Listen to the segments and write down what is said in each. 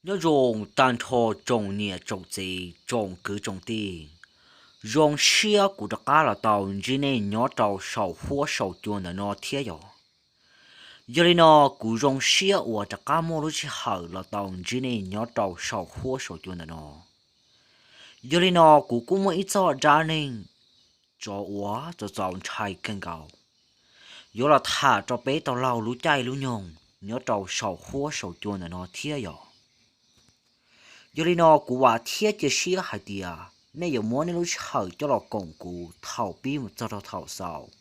Nyob zoo tag nrho tsoom niam tsoom txiv tsoom kwv tsoom tij, zoo siab kuv rov qab los tau ntsib nej nyob rau saum huab saum cua ntawm no thiab yog. Yog li no, kuv zoo siab uas rov qab muaj lub sij hawm los tau ntsib nej nyob rau saum huab saum cua ntawm no. Yog li no, kuv kuj muaj ib txoj dab neeg tsov uas txaus txaus ntshai kawg nkaus, yuav los tham rau peb tau laug lub caij lub nyoog nyob rau saum huab saum cua ntawm no thiab yog. Yog li no, kuv vam thiab cia siab hais tias nej yuav muab nej lub sij hawm coj los koom kuv thaum pib mus txog rau thaum xaus,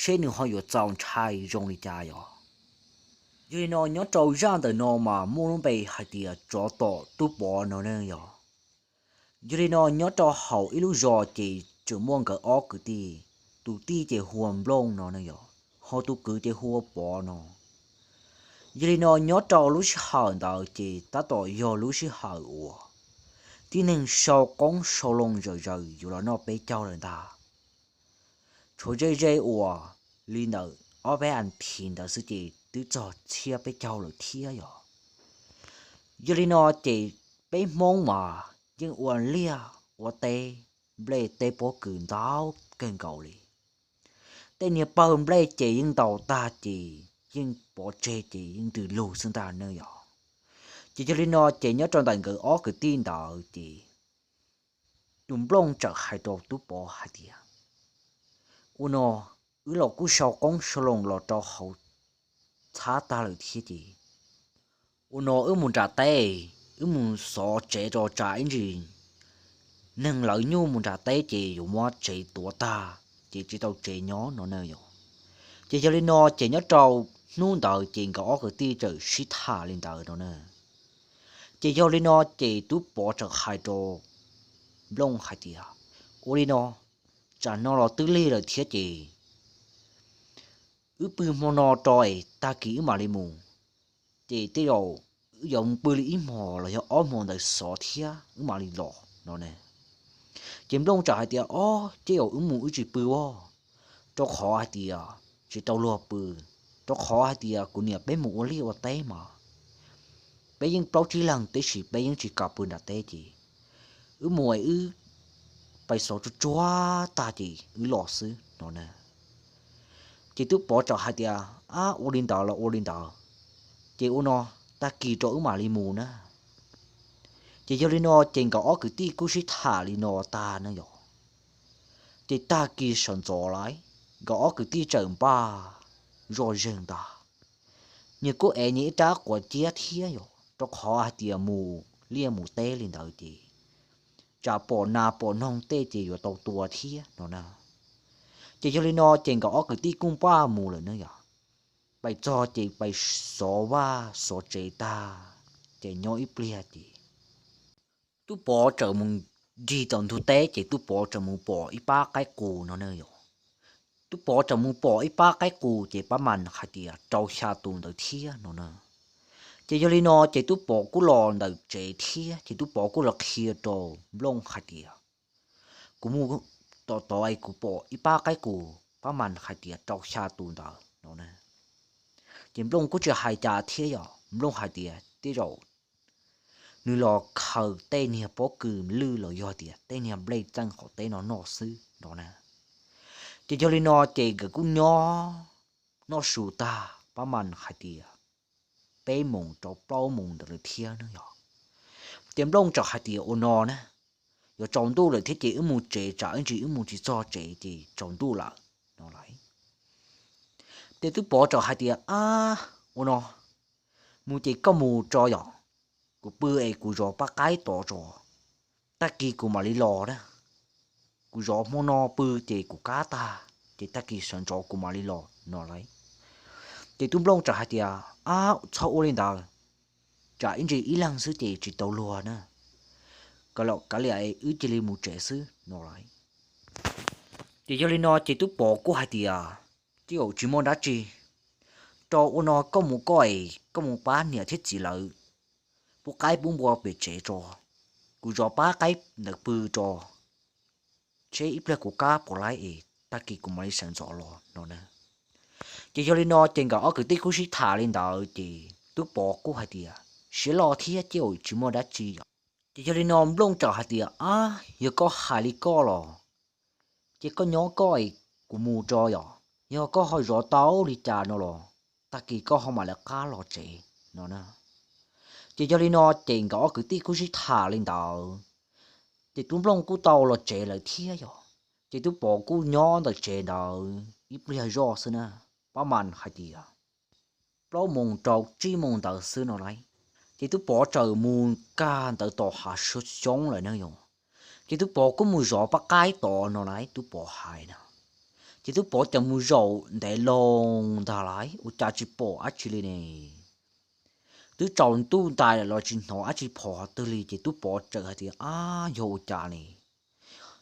seb nws ho yuav txaus ntshai zoo li cas yog. Yog li no, nyob rau zaj ntawm no mas muaj lub npe hais tias tsov tom tub Pov no ne yog. Yog li no, nyob rau hauv ib lub zos ces tseem muaj nkawd ob kwv tij, tus tij ces hu ua Nplooj no ne yog, ho tus kwv ces hu ua Pov no. Yog li no, nyob rau lub sij hawm ntawd ces tab tom yog lub sij hawm uas tib neeg sau qoob sau loo zawm zaws yuav los noj peb caug lawm ntag. Tshuav ze ze uas li ntawm ob peb as thiv ntawd xwb ces twb txog txhiab peb caug lawm thiab yog. Yog li no ces peb Hmoob mas yeej ua liaj ua teb, nplej teb pob kws ntau kawg nkaus li. Tej niag pawg nplej ces yeej ntaus tag ces yeej pov tseg ces yeej ntws lug xwb ntag ne yog. Ces yog li no ces nyob rau ntawm nkawd ob kwv tij ntawd ces tus Nplooj txawm hais rau tub Pov hais tias, ua no, wb los kuj sau qoob sau loo los rau hauv txhab tag lawm thiab ces ua no wb mus nram teb, wb mus xov tsev rau tsam ib ntsis neeg lawv nyuj mus nram teb ces yuav muab tsev tuav tag ces tsis tau tsev nyob no ne yog. Ces yog li no ces nyob rau hnub ntawd ces nkawd ob kwv tij txawm sib tham li ntawd no ne. Ces yog li no ces tub Pov txawm hais rau Nplooj hais tias, ua li no, tsam no los twb lig lawm thiab ces wb pw hmo no tso es tag kis wb mam li mus. Ces tej zaum wb yuav mus pw li ib hmos los yog ob hmos ntawd xov thiab wb mam li los no ne. Ces Nplooj txawm hais tias, o, tej zaum wb mus wb tsis pw os, rau qhov hais tias tsis tau luag pw, rau qhov hais tias kuv niam peb mus ua liaj ua teb mas peb yeej plaub tsib leeg tab sis peb yeej tsis kam pw nram teb ces wb mus es wb pais xov tsuag tsuag tag ces wb los xwb no na. Ces tub Pov txawm hais tias, ab, ua li ntawd los ua li ntawd, ces ua no, tag kis rau wb mam li mus na. Ces yog li no ces nkawd ob kwv tij kuj sib tham li no tag ne yom. Ces tag kis sawv ntxov lawm, nkawd ob kwv tij txawm npaj zoj zeeg ntag. Nyias kuj ev nyias ib rab quav ciab thiab yom, rau qhov hais tias mus liaj mus teb li ntawd ces tsam pom nas pom noog tej ces yuav tau tua thiab no na. Ces yog li no ces nkawd ob kwv tij kuj npaj mus lawm ne yom. Pais txog ces pais xov vaj xov tsev tag, ces nyob ib pliag ces tub Pov txawm mus nrig tom ntug teb ces tub Pov txawm mus pom ib pab qaib qus no ne yom. Tub Pov txawm mus pom ib pab qaib qus ces pab mas hais tias rau xya tus ntawd thiab no na. Ces yog li no ces tub Pov kuj los ntawm tsev thiab ces tub Pov kuj los qhia rau Nplooj hais tias, kuv mus tom tod es kuv pom ib pab qaib qus, pab mas hais tias rau xya tus ntawd no na. Ces Nplooj kuj tsis hais cas thiab yom, Nplooj hais tias tej zaum nws los khaws tej niag pob kws lwj los yog tias tej niag nplej txeej qhov teb no noj xwb no na. Ces yog li no ces nkawd kuj nyob noj su tag pab mas hais tias peb moos rau plaub moos ntawd lawm thiab ne yom. Ces Nplooj txawm hais tias ua no na, yuav tsaus ntuj lawm thiab ces wb mus tsev tsam ib ntsis wb mus tsis txog tsev ces tsaus ntuj lawm no lauj. Ces tub Pov txawm hais tias, ab, ua no, mus ces koj mus tso yom, kuv pw es kuv zov pab qaib tod tso, tag kis kuv mam li los na. Kuv zov hmo no pw ces kuv kab tag, ces tag kis sawv ntxov kuv mam li los no lauj. Ces tub Nplooj txawm hais tias, ab, txhob ua li ntawd, tsam ib ntsis ib leeg xwb ces tsis tau luag na, kav liam wb cia li mus tsev xwb no lauj. Ces yog li no ces tub Pov kuj hais tias, tej zaum tsis muaj dab tsi, rau ua no koj mus koj es koj mus pab niam thiab txiv lawv pub qaib pub npua pem tsev tso, kuv zov pab qaib ntawd pw tso, seb ib pliag kuv kab puas laib es tag kis kuv mam li sawv ntxov los no na. Ces yog li no ces nkawd ob kwv tij kuj sib tham li ntawd ces tub Pov kuj hais tias, siab loj thiab ces tsis muaj dab tsi yom. Ces yog li no Nplooj txawm hais tias, Ab, yog koj hais li koj los ces koj nyob koj es kuv mus tso yom, yog koj ho zov tau li cas no los tag kis koj ho mam lawv qab los tsev no na. Ces yog li no ces nkawd ob kwv tij kuj sib tham li ntawd, ces tub Nplooj kuj tau los tsev lawm thiab yom. Ces tub Pov kuj nyob ntawm tsev ntawd ib pliag zoj xwb na, pab mas hais tias plaub moos rau tsib moos ntawd xwb no lauj. Ces tub Pov txawm mus kag ntawd tom hav xyoob lawm na yom. Ces tub Pov kuj mus zov pab qaib tod no lauj, tub Pov hais na. Ces tub Pov txawm mus zaum ntev loo ntag lauj, ua cas tsis pom dab tsi li ne. Twb tsaus ntuj ntais lawm los tsis hnov dab tsi phov twg li, ces tub Pov txawm hais tias, Ab, yog ua cas ne,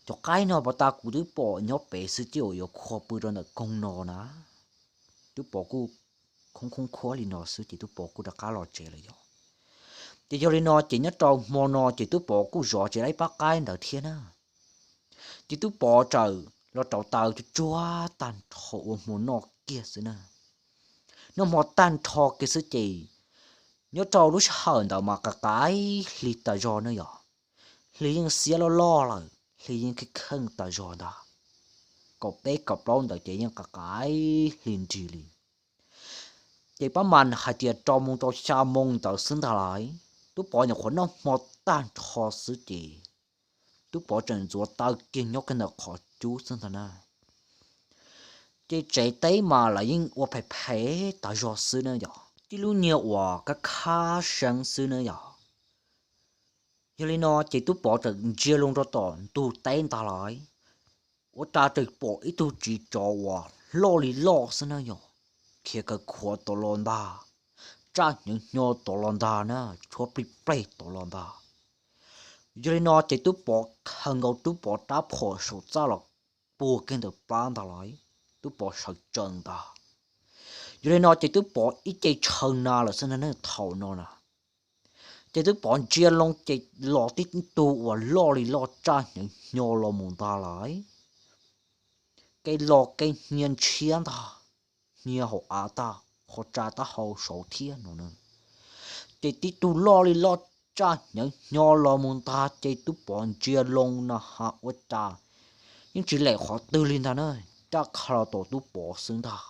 cov qaib no pas tas kuv twb pom nyob pem xwb ces yuav khua pw rau ntawm koog no na. Tub Pov kuj khoob khoob khuab li no xwb ces tub Pov kuj rov qab los tsev lawm yom. Ces yog li no ces nyob rau hmo no ces tub Pov kuj zov tsis tau pab qaib ntawd thiab na. Ces tub Pov txawm los rauv taws tsuag tsuag tag nrho ua hmo noj kiag xwb na. Noj hmo tag nrho kiag xwb ces nyob rau lub sij hawm ntawd mas qaim qaim hli tas zog na yom. Hli yeej xiab loj loj lawm, hli yeej kheej kheej tas zog ntag. Kaum peb kaum plaub ntawd ces yeej qaim qaim hli nrig li. Ces pab mas hais tias rau moos rau xya moos ntawd xwb ntag lauj, tub Pov nyuam qhuav noj hmo tag nrho xwb ces tub Pov tseem ntxuav taw kiag nyob kiag ntawm qhov cub xwb ntag na. Ces tsev teb mas lawv yeej ua phem phem tas zog xwb na yom, tib lub nyiag uas kab khab seeb xwb na yom. Yog li no ces tub Pov txawm ntsia loo rau tom ntug teb ntag lauj, ua cas txawm pom ib tug txiv tsov uas loj li loj xwb na yom, khiav kawg khuav tom los ntag, tsaj hnyav hnyo tom los ntag na, tshuab plig pleg tom los ntag. Yog li no ces tub Pov khaws nkaus tub Pov rab phom saum txaj los puag kiag ntawm plab ntag lauj, tub Pov sawv tsees ntag. Yog li no ces tub Pov ib ce tshaw na lawm xwb na thaum no na. Ces tub Pov ntsia loo ces los tib tug uas loj li loj tsaj hnyav hnyo los mus ntag lauj, kev los kev hnia ntshiab ntag, hnia hauv av tag, qhov tsa taub hau saud thiab no na. Ces tib tug loj li loj tsaj hnyav hnyo los mus ntag ces tub Pov ntsia loo na has ua cas yeej tsis lem qhov twg li ntag na, ncaj qha los tom tub Pov xwb ntag.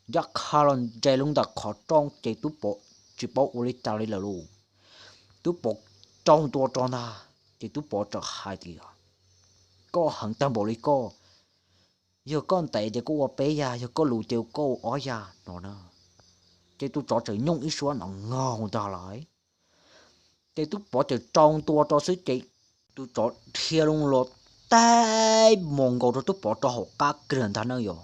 Ncaj qha los nres loo ntawm qhov rooj ces tub Pov tsis paub ua li cas li lawm lauj. Tub Pov rau ntua rau ntag ces tub Pov txawm hais tias, Koj heev tag npaum li koj, yog koj ntev ces koj ua peb yas, yog koj luv ces koj ua ob yas no na. Ces tus tsov txawm nyooj ib suab no nkaug ntag lauj. Ces tub Pov txawm rau ntua rau xwb ces tus tsov dhia loo los teb mus nkaus rau tub Pov rau hauv qab kiag ntag na yom.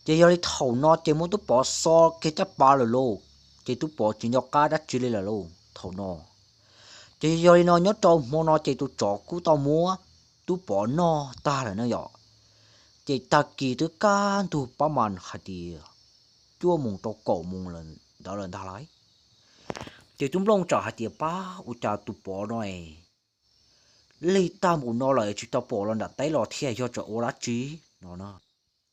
Ces yog li thaum no ces muab tub Pov xo kiag caj pas lawm lauj, ces tub Pov tsis nco qab dab tsi li lawm lauj thaum no. Ces yog li no nyob rau hmo no ces tus tsov kuj tau muab tub Pov noj tag lawm na yom. Ces tag kis twb kaj ntug pab mas hais tias cuaj moos rau kaum moos ntawd lawm ntag lauj. Ces tub Nplooj txawm hais tias, Pab, ua cas tus Pov no es lig tag npaum no lawm tsis tau pom los nram teb los thiab, yog tsam ua dab tsi no na.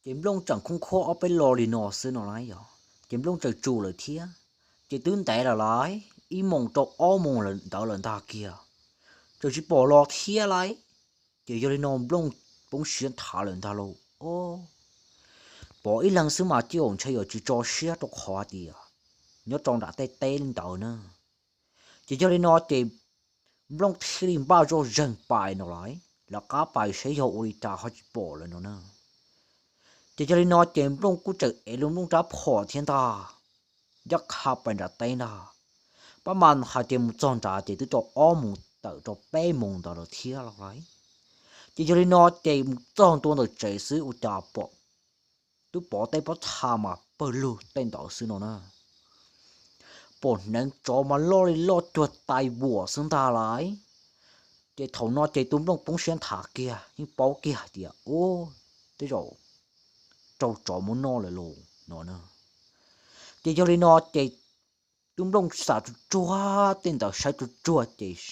Ces Nplooj tseem khoob khuab ob peb lo li no xwb no lauj yom, ces Nplooj txawm tsum lawm thiab. Ces twb ntev lawm lauj, ib moos rau ob moos ntawd lawm ntag kiag, tseem tsis pom los thiab lauj. Ces yog li no Nplooj poob siab nthav lawm ntag lauj. Pov ib leeg xwb mas cia ntshe yuav tsis tso siab rau qhov hais tias nyob rau nram tej teb ntawd na. Ces yog li no ces Nplooj thiaj li npaj zoj zeeg pais no lauj, lawv qab pais saib yog ua li cas ho tsis pom lawm no na. Ces yog li no ces Nplooj kuj txawm ev lub Nplooj rab phom thiab ntag, ncaj qha pais nram teb ntag. Pab mas hais tias mus txog nrad ces twb rau ob moos tawm rau peb moos ntawd lawm thiab lauj. Ces yog li no ces mus txog ntua ntawm tsev xwb ua cas pom tub Pov tej pob txha mas pawg lug tej ntawd xwb no na. Pom hneev tsov mas loj li loj cuag tais vuam xwb ntag lauj. Ces thaum no ces tub Nplooj poob siab nthav kiag, yeej paub kiag hais tias, Ub, tej zaum raug tsov muab noj lawm lauj no na. Ces yog li no ces tub Nplooj xav tsuag tsuag tej ntawd, saib tsuag tsuag ces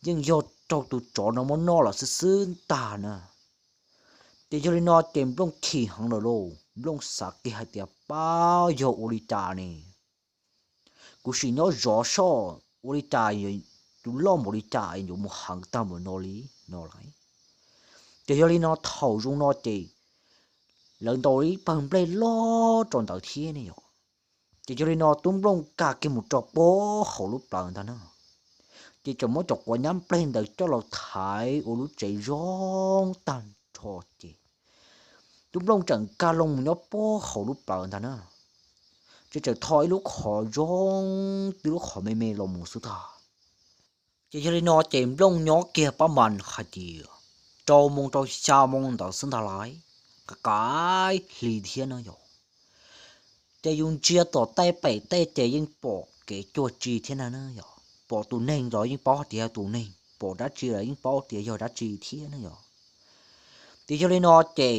yeej yog raug tus tsov no muab noj lawm xwb xwb ntag na. Ces yog li no ces Nplooj chim heev lawm lauj, Nplooj xav kiag hais tias, Pab, yog ua li cas ne, kuv sim nyob zov soj ua li cas, tus loj npaum li cas yuav mus heev tag npaum no li no lawm. Ces yog li no thaum zoo no ces lawv ntaus ib pawg nplej loj rau ntawd thiab ne yom. Ces yog li no tub nplooj nkag kiag mus rau pem hauv lub plawv ntag na. Ces tseem muab cov quav nyab nplej ntawd coj los thaiv ua lub tsev zoo tag nrho ces tub nplooj tseem nkag loo mus nyob pem hauv lub plawv ntag na. Ces tseem tho ib lub qhov zoo, tib lub qhov me me los mus xwb ntag. Ces yog li no ces nplooj nyob kiag pab mas hais tias rau moo rau xya moo ntawd xwb ntag lauj, qaib hli thiab na yom. Ces yus ntsia tom tej pem tej ces yeej pom kev cuag tsi thiab na yom, pom tus neeg los yeej paub tias yog tus neeg, pom dab tsi los yeej paub tias yog dab tsi thiab na yom. Ces yog li no ces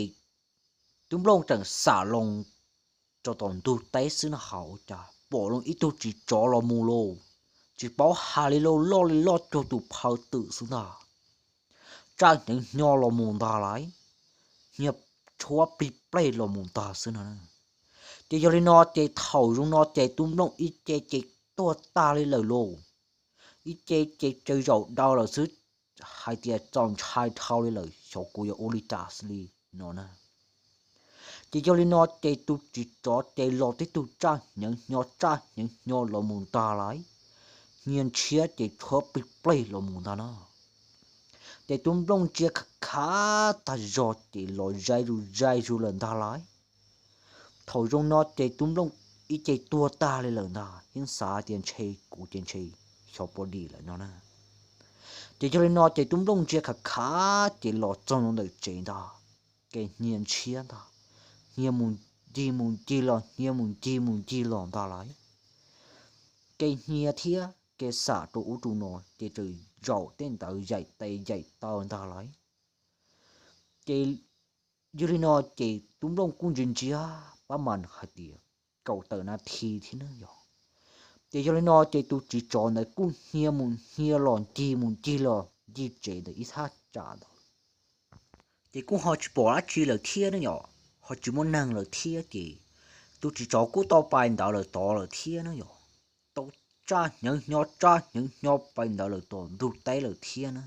tub nplooj tseem xam loo rau tom ntug teb xwb no, hauv cas pom loo ib tug txiv tsov los mus lauj, tsis paub hais li lauj, loj li loj cuag tus phaw twm xwb ntag. Tsaj hnyeev hnyo los mus ntag lauj, hnia tshuab plig pleg los mus ntag xwb no. Ces yog li no ces thaum zoo no ces tub nplooj ib ce ces tuag tag li lawm lauj, ib ce ces tsawg zaum daws lawm xwb, hais tias txaus ntshai dhau li lawm, xyov kuv yuav ua li cas xwb li no na. Ces yog li no ces tus txiv tsov ces los tib tug tsaj hnyeev hnyo tsaj hnyeev hnyo los mus ntag lauj, hnia ntshiab ces tshuab plig pleg los mus ntag no. Ces tub nplooj ntsia khav khav tag zog ces los zais zus zais zus lawm ntag lauj. Thaum zoo no ces tub nplooj ib ce tuag tag li lawm ntag, yeej xav tias ntshe kuv ces ntshe xyov puas dim lawm no na. Ces yog li no ces tub nplooj ntsia khav khav ces los txog ntawm tsev ntag, ces hnia ntshiab ntag, hnia mus ncig mus ncig los hnia mus ncig mus ncig los ntag lauj. Kev hnia thiab kev xam rau ub rau no ces tseem zaum tej ntawd yaim tes yaim taw ntag lauj. Ces yog li no ces tub nplooj kuj ntsia ntsia pab mas hais tias kaum tawm nas this thiab na yom. Ces yog li no ces tus txiv tsov ntawd kuj hnia mus hnia los ncig mus ncig los ncig tsev ntawd ib thaj tsam ntawd, ces kuj ho tsis pom dab tsi lawm thiab ne yom, ho tsis muaj neeg lawm thiab ces tus txiv tsov kuj tau pais ntawd lawm tod lawm thiab ne yom. Tau tsaj hnyeev hnyo tsaj hnyeev hnyo pais ntawd lawm tom ntug teb lawm thiab na.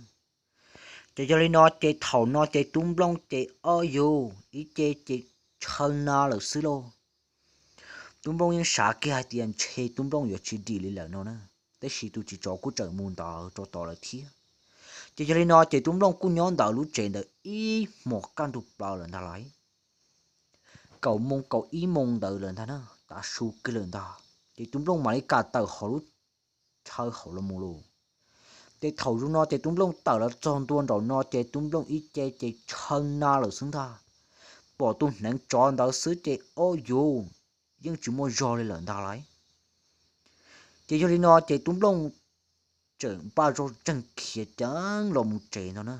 Ces yog li no ces thaum no ces tub nplooj ces ob yus ib ce ces tshaw na lawm xwb lauj. Tub nplooj yeej xav kiag hais tias ntshe tub nplooj yuav tsis dim li lawm no na, tab sis tus txiv tsov kuj tseem mus ntawd rau tod lawm thiab. Ces yog li no ces tub nplooj kuj nyob ntawm lub tsev ntawd ib hmos kaj ntug plaws lawm ntag lauj. Kaum moo kaum ib moo ntawd lawm ntag na, tav su kiag lawm ntag, ces tub nplooj mam li kam tawm hauv lub chaw hauv los mus lauj. Ces thaum zoo no ces tub nplooj tawm los txog ntua nraum no ces tub nplooj ib ce ces tshaw na lawm xwb ntag. Pom tus hneev tsov ntawd xwb ces ob yus yeej tsis muaj zog li lawm ntag lauj. Ces yog li no ces tub nplooj tseem npaj zog tseeg khiav ceev los mus tsev ntag na.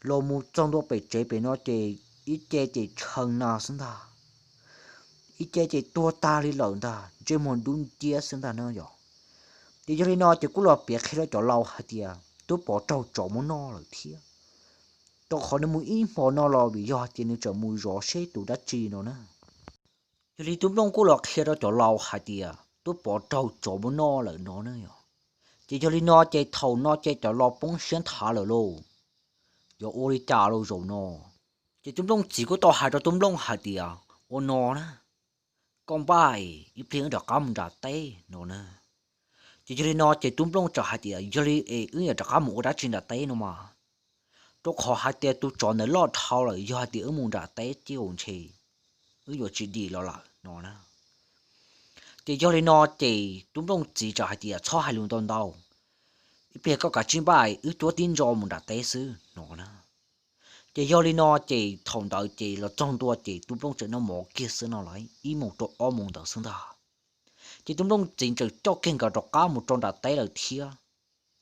Los mus txog ntua pem tsev pem no ces ib ce ces tshaw na xwb ntag, ib ce ces tuag tag li lawm ntag, ntsej muag dub nciab xwb ntag na yom. Ces yog li no ces kuj los piav qhia rau cov laus hais tias twb pov raug tsov muab noj lawm thiab, rau qhov nws mus ib hmo no los vim yog hais tias nws tseem mus zov seb tus dab tsi no na. Yog li tub nplooj kuj los qhia rau cov laus hais tias twb pov raug tsov muab noj lawm no na yom. Ces yog li no ces thaum no ces cov laus poob siab nthav lawm lauj, yuav ua li cas lauj zaum no. Ces tub nplooj txiv kuj tau hais rau tub nplooj hais tias ua no na, koj npaj ib pliag wb rov qab mus nram teb no na. Ces yog li no ces tub nplooj txawm hais tias yog li es wb yuav rov qab mus ua dab tsi nram teb no mas, rau qhov hais tias tus tsov ntawd loj dhau lawm, yog hais tias wb mus nram teb ces ntshe wb yuav tsis dim los lawm no na. Ces yog li no ces tub nplooj txiv txawm hais tias txhob hais lus ntau ntau, ib pliag koj kav tsij npaj wb cuab tib ntso mus nram teb xwb no na. Ces yog li no ces thaum ntawd ces los txog ntua ces tub nplooj tseem noj mov kiag xwb no lauj, ib moos rau ob moos ntawd xwb ntag. Ces tub nplooj txiv txawm coj kiag nkawd rov qab mus rau nram teb lawm thiab.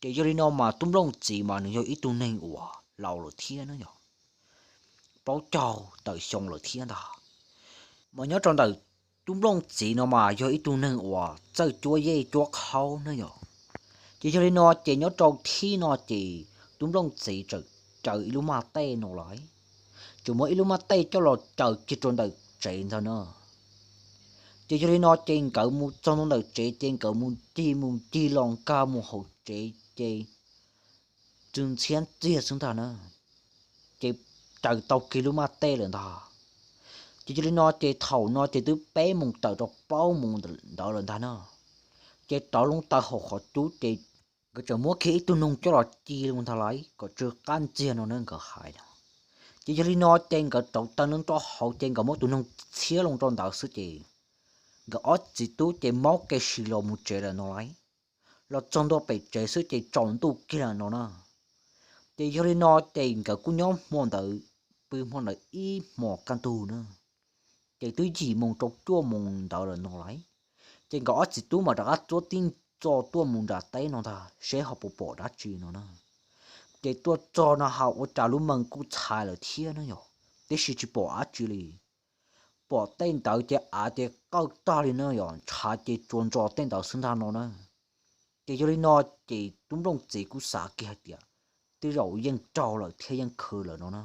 Ces yog li no mas tub nplooj txiv mas nws yog ib tug neeg uas laus lawm thiab na yom, plaub caug tawm xyoo lawm thiab ntag. Mas nyob rau ntawm tub nplooj txiv no mas yog ib tug neeg uas txawj cuab yej cuab qhaub na yom. Ces yog li no ces nyob rau thib no ces tub nplooj txiv txawm caws ib lub maj tej no lauj, txawm muab ib lub maj tej coj los caws kiag rau ntawm tsev ntag na. Ces yog li no ces nkawd mus txog ntawm tsev ces nkawd mus ncig mus ncig los nkag mus hauv tsev ces tw ntxhiab ntxiag xwb ntag na, ces raws tau kiag lub maj tej lawm ntag. Ces yog li no ces thaum no ces twb peb moos tawm rau plaub moos ntawd lawm ntag na, ces rov loo taws hauv qhov cub ces nkawd tseem muab kiag ib tug noog coj los ci loo ntag lauj kom tsw qab ntxiag no na nkawd hais no. Ces yog li no ces nkawd rauv taws nrov hauv ces nkawd muab tus noog txhiab loo rau ntawd xwb ces nkawd ob txiv tub ces maub kev si los mus tsev lawm no lauj. Los txog ntua pem tsev xwb ces tsaus ntuj kiag lawm no na. Ces yog li no ces nkawd kuj nyob hmo ntawd, pw hmo ntawd ib hmos kaj ntug na, ces twb yim moos rau cuaj moos ntawd lawm no lauj. Ces nkawd ob txiv tub mam rov qab txuab tib txoj tuaj mus nram teb no ntag seb ho puas pom dab tsi no na. Ces tuaj txog no ha ua cas lub mees kuj txhais lawm thiab na yog, tiam sis tsis pom dab tsi li. Pom tej ntawd ces av ces qawj tag li na yog, ntshav ces tsuas ntsos tej ntawd xwb ntag no na. Ces yog li no ces tub nplooj txiv kuj xav kiag hais tias tej zaum yeej raug lawm thiab yeej khwv lawm no na.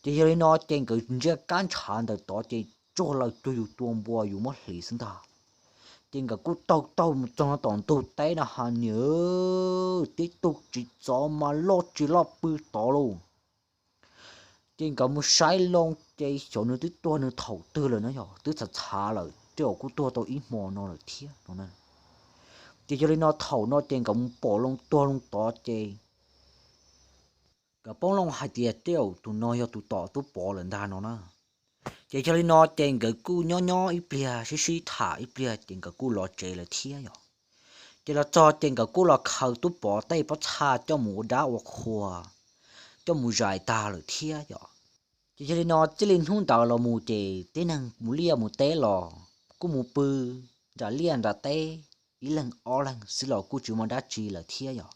Ces yog li no ces nkawd ntsia kab ntshav ntawm tod ces tsuag lawm cuag yus tua npua yus muab hliv xwb ntag. Ces nkawd kuj taug taug mus txog tom ntug teb no ha niam, tib tug txiv tsov mas loj tsis loj pw tod lauj. Ces nkawd mus saib loo ces xyov nws twb tuag nws thaum twg lawm na yog, twb txhav txhav lawm, tej zaum kuj tuag tau ib hmo no lawm thiab no na. Ces yog li no thaum no ces nkawd mus pom loo tuag loo tod ces nkawd poob loo hais tias tej zaum tus no yog tus tom Tub Pov lawm ntag no na. Ces yog li no ces nkawd kuj nyob nyob ib pliag sib sib tham ib pliag ces nkawd kuj los tsev lawm thiab yog. Ces los txog ces nkawd kuj los khaws Tub Pov tej pob txha coj mus ua dab ua qhua, coj mus zais tag lawm thiab yog. Ces yog li no txij li hnub ntawd los mus ces tib neeg mus liaj mus teb los kuj mus pw nram liaj nram teb ib leeg ob leeg xwb los kuj tsis muaj dab tsi lawm thiab yog.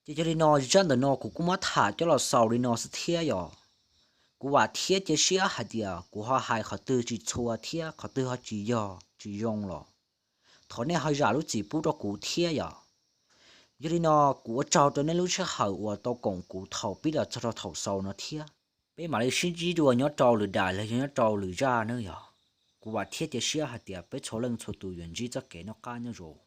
Ces yog li no zaj ntawm no kuv kuj muab tham coj los xaus li no xwb thiab yog. Kuv vam thiab cia siab hais tias kuv ho hais qhov twg tsis txhua thiab qhov twg ho tsis yog tsis zoo los thov nej ho zam lub txim pub rau kuv thiab yog. Yog li no kuv ua tsaug rau nej lub sij hawm uas tau koom kuv thaum pib los txog rau thaum xaus no thiab. Peb mam li sib ntsib dua nyob rau lwm daim los yog nyob rau lwm zaj nawb yog. Kuv vam thiab cia siab hais tias peb txhua leej txhua tus yuav ntsib txoj kev noj qab nyob zoo.